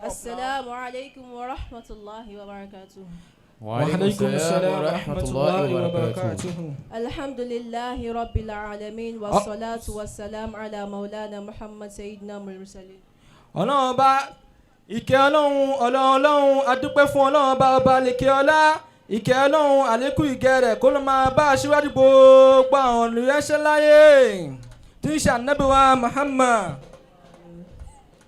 السلام عليكم ورحمة الله وبركاته. وعليكم السلام ورحمة الله وبركاته. الحمد لله رب العالمين والصلاة والسلام على مولانا محمد سيدنا المرسلين. Ọlọ́run bá ìkẹ́ Ọlọ́run, Ọlọ́run, Ọlọ́run, adúpẹ́ fún Ọlọ́run bá ọba lèkè ọlá. Ìkẹ́ Ọlọ́run, àlékún ìgẹ́ rẹ̀ kó ló máa bá aṣíwájú gbogbo àwọn olùránṣẹ́ láyé tí ń ṣe Ànábì wa Muhammad.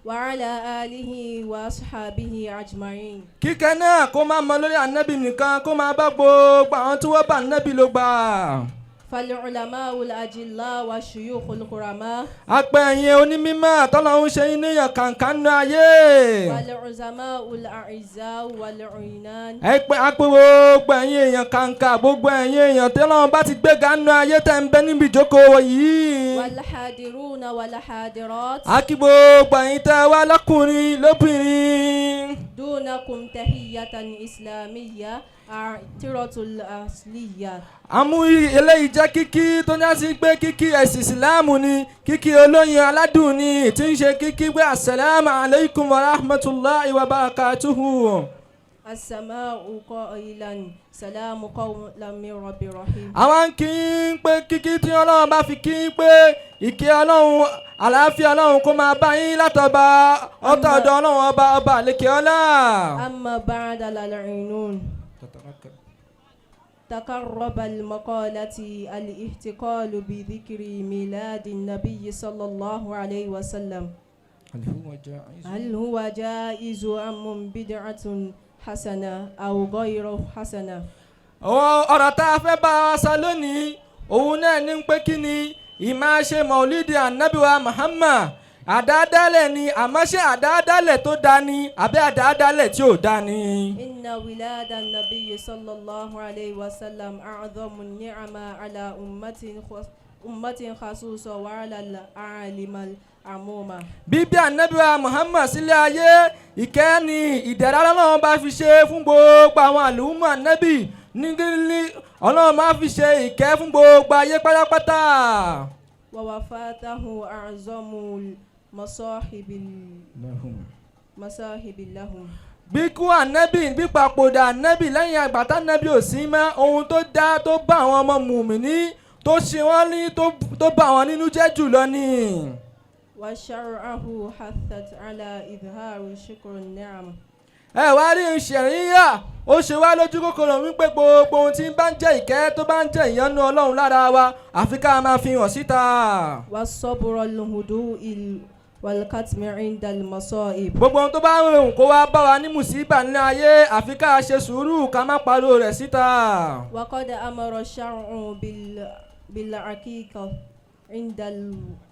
وعلى آله وأصحابه أجمعين. Kíkẹ́ náà kó máa mọ lórí Ànábì nìkan, kó máa bá gbogbo àwọn tí wọ́n bá Ànábì ló gbà. فالعلماء الأجلاء والشيوخ الكرماء. Apẹ̀ ẹ̀yin onímọ̀ tọ́lọ́hún ṣe yín níyàn kàǹkà nínú ayé. والعظماء الأعزاء والعينان. Ẹ pé apẹ̀ gbogbo ẹ̀yin èèyàn kàǹkà, gbogbo ẹ̀yin èèyàn tọ́lọ́hún bá ti gbéga nínú ayé tẹ̀ ń bẹ níbi ìjókòó yìí. والحاضرون والحاضرات. A kí gbogbo ẹ̀yin tẹ́ wá lọ́kùnrin lóbìnrin. دونكم تحية إسلامية عاطرة الأصلية. Àmú eléyìí jẹ́ kíkí tó ní àti pé kíkí ẹ̀sìn Ìsìláàmù ni, kíkí olóyin aládùn ni, tí ń ṣe kíkí pé السلام عليكم ورحمة الله وبركاته. السماء قائلا سلام قولا من رب رحيم. Àwọn kì í pé kíkí tí Ọlọ́run bá fi kí pé ìkẹ́ Ọlọ́run, àlàáfíà Ọlọ́run kó máa bá yín látọba ọ̀tọ̀ọ̀dọ̀ Ọlọ́run ọba ọba àlekè ọlá. أما بعد العينون تقرب المقالة الاحتفال بذكر ميلاد النبي صلى الله عليه وسلم، هل هو جائز أم بدعة حسنة أو غير حسنة؟ Àwọn ọ̀rọ̀ tá a fẹ́ bá wa sọ lónìí, òun náà ní pé kí ni ìmáa ṣe mọ̀lídìí Ànábì wa Muhammad, àdáadáalẹ̀ ni, àmọ́ ṣé àdáadáalẹ̀ tó dáa ni àbí àdáadáalẹ̀ tí ò dáa ni? إن ولادة النبي صلى الله عليه وسلم أعظم النعمة على أمة خصوصا وعلى العالم عموما. Bíbí Ànábì wa Muhammad sílé ayé, ìkẹ́ ni, ìdẹ̀ra Ọlọ́run bá fi ṣe fún gbogbo àwọn àlùmọ̀ Ànábì ní Ọlọ́run máa fi ṣe ìkẹ́ fún gbogbo ayé pátápátá. ووفاته أعظم المصاحب المصاحب لهم. Bíkú Ànábì, gbípapòdà Ànábì lẹ́yìn àgbàtà Ànábì ò sí mọ́, ohun tó dá tó bá àwọn ọmọ mùmíní tó ṣe wọ́n ní tó bá wọn nínú jẹ́ jùlọ ni. وشرعه حثت على إظهار شكر النعم. Ẹ wá rí ṣẹ̀ríyà, ó ṣe wá lójú kòkòrò wípé gbogbo ohun tí ń bá ń jẹ́ ìkẹ́, tó bá ń jẹ́ ìyọ́nú Ọlọ́run lára wa, àfi ká máa fi hàn síta. والصبر الهدوء والكتم عند المصائب. Gbogbo ohun tó bá ń rùn kó wá bá wa ní mùsíbà ní ayé, àfi ká ṣe sùúrù, ká má pariwo rẹ̀ síta. وقد أمر الشرع بالعقيقة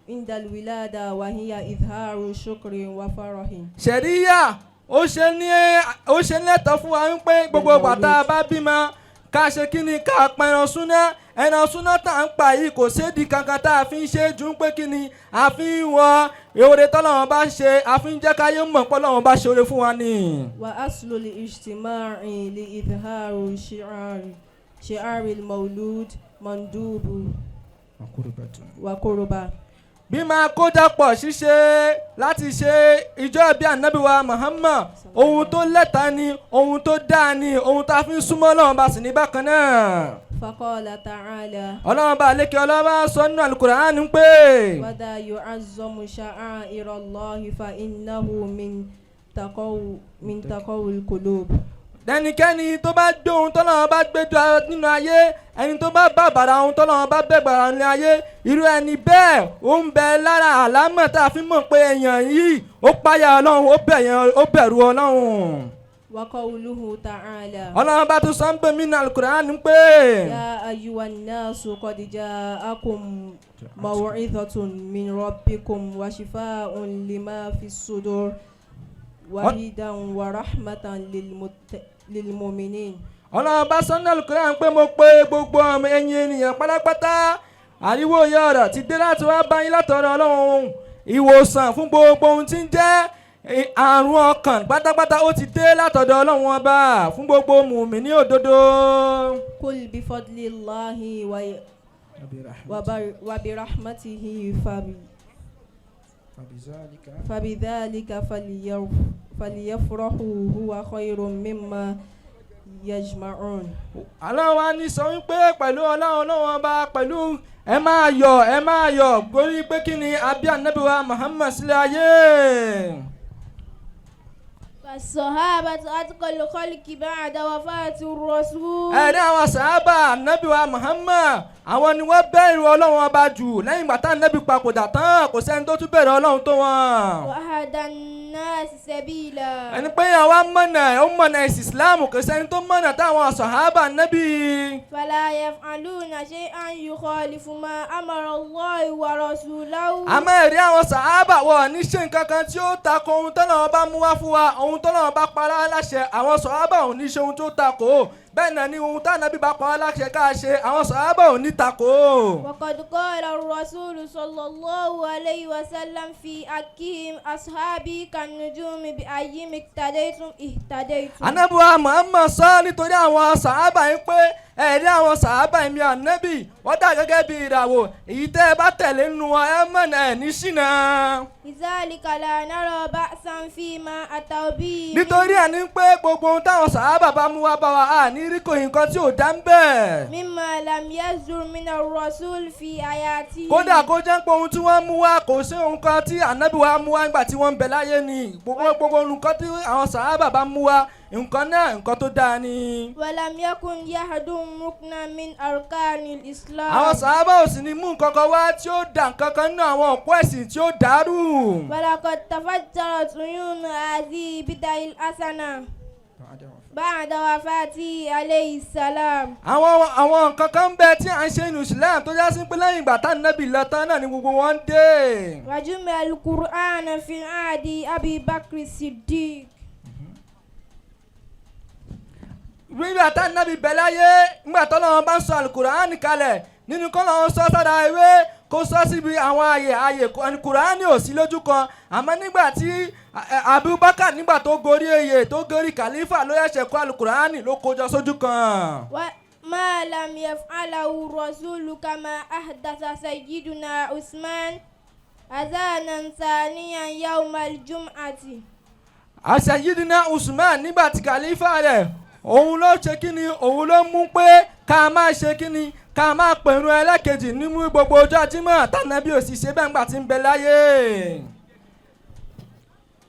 عند الولادة وهي إظهار شكر وفرح. Ṣẹ̀ríyà ó ṣe lẹ́tọ̀ọ́ fún wa wípé gbogbo ìgbà tá a bá bímọ, ká ṣe kí ni? Ká pa ẹran súná. Ẹran súná tá à ń pa yìí, kò sédi kankan tá a fi ń ṣe ju pé kí ni? A fi ń wọ oore tọ́lọ́run bá ṣe, a fi ń jẹ́ káyé mọ̀ pọ́lọ́run bá ṣe oore fún wa ni. وأصل الاجتماع لإظهار شعار المولود مندوب وقربة. Bí máa kójọpọ̀ ṣíṣe láti ṣe ìjọ ìbí Ànábì wa Muhammad, ohun tó lẹ́ta ni, ohun tó dáa ni, ohun tá a fi ń súnmọ́ Ọlọ́run bá sì ní bákan náà. فقال تعالى: Ọlọ́run bá lékè Ọlọ́run bá sọ nínú Alukur'an pé: ومن يعظم شعائر الله فإنه من تقوى القلوب. Ẹnikẹ́ni tó bá gbé ohun tọ́lọ́run bá gbé jọ nínú ayé, ẹni tó bá bàbàrà ohun tọ́lọ́run bá bẹ̀gbàrà nínú ayé, irú ẹni bẹ́ẹ̀, ó ń bẹ lára àlámọ̀ tá a fi mọ̀ pé èèyàn yìí ó páyà Ọlọ́run, ó bẹ̀rù Ọlọ́run. وقوله تعالى: Ọlọ́run bá tún sọ ń pè mí ní Alukur'an pé: يا أيها الناس قد جاءكم موعظة من ربكم وشفاء لما في الصدور وهدى ورحمة للمؤمنين. Ọlọ́run bá sọ ní Alukur'an pé mo pé gbogbo ọmọ ẹ̀yin ènìyàn pátápátá, àríwó òye ọ̀rọ̀ ti dé láti wá bá yín látọ̀rọ̀ Ọlọ́run, ìwòsàn fún gbogbo ohun tí ń jẹ́ àrùn ọkàn pátápátá, ó ti dé látọ̀dọ̀ Ọlọ́run ọba fún gbogbo mùmíní òdodo. قل بفضل الله وبرحمته فبذلك فليفرحوا هو خير مما يجمعون. Ọlọ́run wa ní sọ wípé pẹ̀lú Ọlọ́run, Ọlọ́run ọba pẹ̀lú ẹ máa yọ̀, ẹ máa yọ̀ gorí pé kí ni abí Ànábì wa Muhammad sílẹ̀ ayé. فالصحابة أتقى الخلق بعد وفاة الرسول. Ẹ̀rí àwọn sàábà Ànábì wa Muhammad, àwọn ni wọ́n bẹ̀rù Ọlọ́run ọba jù lẹ́yìn ìgbà tá Ànábì papòdà tán. Kò sẹ́ni tó tún bẹ̀rù Ọlọ́run tó wọn. وأهدى الناس سبيلا. Ẹni pé àwa mọ̀nà, ó mọ̀nà ẹ̀sìn Islam, kò sẹ́ni tó mọ̀nà táwọn sàhábà Ànábì. فلا يفعلون شيئا يخالف ما أمر الله ورسوله. Àmọ́ ẹ̀rí àwọn sàhábà wọ̀ ní ṣe nǹkan kan tí ó tako ohun tọ́lọ́run bá mú wá fún wa. Ohun tọ́lọ́run bá pa á láṣẹ, àwọn sàhábà ò ní ṣe ohun tó tako. Bẹ́ẹ̀ náà ni ohun tánàbí bá pa á láṣẹ ká ṣe, àwọn sàhábà ò ní tako. وقد قال الرسول صلى الله عليه وسلم في حقهم: أصحابي كالنجوم، بأيهم اقتديتم اهتديتم. Ànábì wa Muhammad sọ nítorí àwọn sàhábà yín pé ẹ̀rí àwọn sàhábà mi ànábì, wọ́n dà gẹ́gẹ́ bí ìràwọ̀. Èyí tẹ́ ẹ bá tẹ̀lé nínú wọn, ẹ mọ̀nà, ẹ̀ ní ṣìnà. لذلك لا نرى بأسا فيما أتوا به. Nítorí ẹ̀ ní pé gbogbo ohun táwọn sàhábà bá mú wá bá wa, à ní rí kò nǹkan tí ò dá ń bẹ̀. مما لم يصدر من الرسول في حياته. Kódà kó jẹ́ pé ohun tí wọ́n mú wá kò sí ohun kan tí ànábì wa mú wá nígbà tí wọ́n ń bẹ láyé ni, gbogbo nǹkan tí àwọn sàhábà bá mú wá, nǹkan náà, nǹkan tó dáa ni. ولم يكن يهدم ركنا من أركان الإسلام. Àwọn sàhábà ò sì ní mú nǹkan kan wá tí ó dà nǹkan kan nínú àwọn òpó ẹ̀sìn tí ó dàrú. ولقد تفجرت عيون هذه بدع الحسنة بعد وفاته عليه السلام. Àwọn nǹkan kan ń bẹ tí à ń ṣe nínú Islam tó já sí pé lẹ́yìn ìgbà tá ànábì lọ tán náà ni gbogbo wọn ń dé. وجمع القرآن في عهد أبي بكر الصديق. Nígbà tá ànábì bẹ láyé, nígbà tó lọ́wọ́ bá ń sọ Alukuraani kalẹ̀, nínú kọ́ lọ́wọ́ sọ sára ewé, kó sọ síbi àwọn àyè àyè, Alukuraani ò sí lójú kan. Àmọ́ nígbà tí Abubakar, nígbà tó gorí oyè, tó gorí kàlífà, ló ṣẹ̀ṣẹ̀ kó Alukuraani, ló kójọ sójú kan. وما لم يفعله الرسول، كما أحدث سيدنا عثمان أذانا ثانيا يوم الجمعة. Àṣàyídínà Usman, nígbà tí kàlífà rẹ̀, òun ló ṣe kíni, òun ló mú pé ká máa ṣe kíni, ká máa pẹ̀rù ẹlẹ́kejì nínú gbogbo ọjọ́ Jímọ̀, tànàbí òsì ṣe bẹ́ẹ̀ ńgbà tí ń bẹ láyé.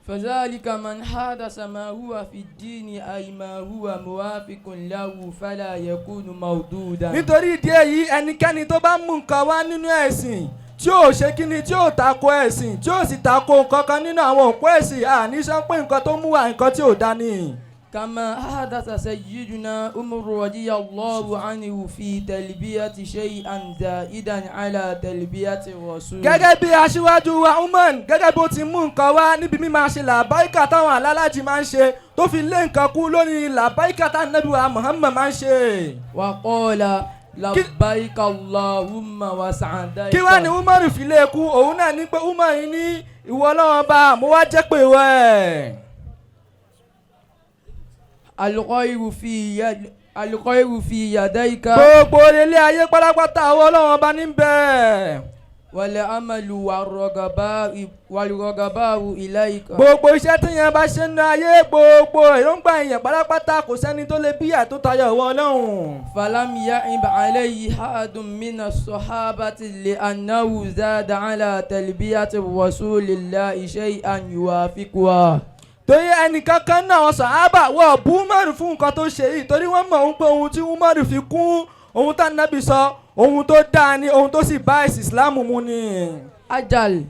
فذلك من حدث ما هو في الدين، أي ما هو موافق له، فلا يكون مردودا. Nítorí ìdí èyí, ẹnikẹ́ni tó bá mú nǹkan wá nínú ẹ̀sìn tí ò ṣe kíni, tí ò tako ẹ̀sìn, tí ò sì tako nǹkan kan nínú àwọn òpó ẹ̀sìn, àní sọ pé nǹkan tó mú wá, nǹkan tí ò dá ni. كما حدث سيدنا عمر رضي الله عنه في تلبية شيئا زائدا على تلبية الرسول. Gẹ́gẹ́ bí aṣíwájú wa Umar, gẹ́gẹ́ bó ti mú nǹkan wá níbi mímáa ṣe làbáìkà táwọn alálàjì máa ń ṣe, tó fi lé nǹkan kú lórí làbáìkà táwọn Ànábì wa Muhammad máa ń ṣe. وقال: لبيك اللهم وسعديك. Kí wá ní Umar fi lé kú? Òun náà ní pé Umar yìí ní ìwọ Ọlọ́run bá mo wá jẹ́ pé ìwọ ẹ̀. الخير في يديك. Gbogbo ilé ayé pátápátá, àwọn Ọlọ́run ọba ní bẹ́ẹ̀. والأمل والرغباء إليك. Gbogbo iṣẹ́ tí yẹn bá ṣe ń ayé, gbogbo èròǹgbà yẹn pátápátá, kò sẹ́ni tó lè bíyà tó tayọ ìwọ Ọlọ́run. فلم يعب عليه أحد من الصحابة لأنه زاد على تلبية رسول الله شيئا يوافقها. Torí ẹnìkankan náà, àwọn sàhábà wọ́n bú Umaru fún nǹkan tó ṣe yìí, torí wọ́n mọ̀ pé ohun tí Umaru fi kún ohun tá nábì sọ, ohun tó dáa ni, ohun tó sì bá ẹ̀sìn Islam mu ni. أجل.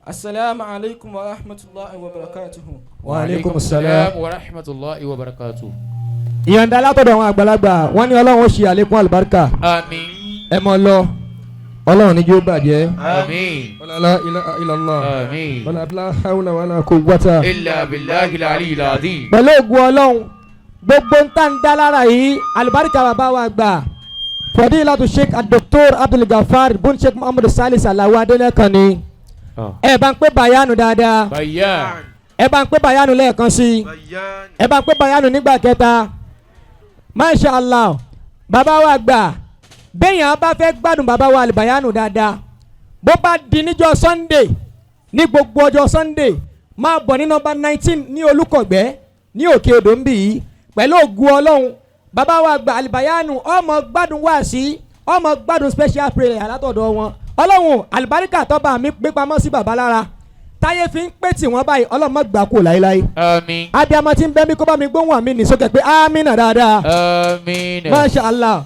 Asalaamualeykum wa rahmatulahi wa barakatuhu. وعليكم السلام. ورحمة الله وبركاته. Ìyọ̀ǹda látọ̀dọ̀ àwọn àgbàlagbà, wọ́n ní Ọlọ́run ó ṣe àlékún àlùbáríkà. آمين. Ẹ mọ lọ, Ọlọ́run ní jó bàjẹ́. آمين. ولا لا إله إلا الله. آمين. ولا لا حول ولا قوة. إلا بالله العلي العظيم. Pẹ̀lú ògùn Ọlọ́run, gbogbo ń tà ń dá lára yìí, àlùbáríkà bàbá wa gbà, Fadilatu Sheikh Dr. Abdulgafar bun Sheikh Muhammadu Salis Alawo Adelẹ́kan ni. Ẹ bá ń pé bayanu dáadáa. بيان. Ẹ bá ń pé bayanu lẹ́ẹ̀kan sí i. Ẹ bá ń pé bayanu nígbà kẹta. Masha Allah, bàbá wa gbà, béèyàn bá fẹ́ gbádùn bàbá wa àlùbáyanu dáadáa. Bó bá di níjọ́ Sunday, ní gbogbo ọjọ́ Sunday, máa bọ̀ ní nọ́mbà 19 ní Olúkọ̀gbẹ́ ní Òkè Odò ń bì yìí. Pẹ̀lú ògùn Ọlọ́run, bàbá wa gba Àlìbáyánu, ọmọ gbádùn wá sí, ọmọ gbádùn special prayer látọ̀dọ̀ wọn. Ọlọ́run, àlùbáríkà tọ́ba mi gbé pamọ́ sí bàbá lára táyé fi ń pè tí wọ́n báyìí, Ọlọ́run má gbà kú láéláé. Àmín. Abiyamọ tí ń bẹ́ mi, kó bá mi gbóhùn àmì ní sókè pé amínà dáadáa. Àmín. Masha Allah.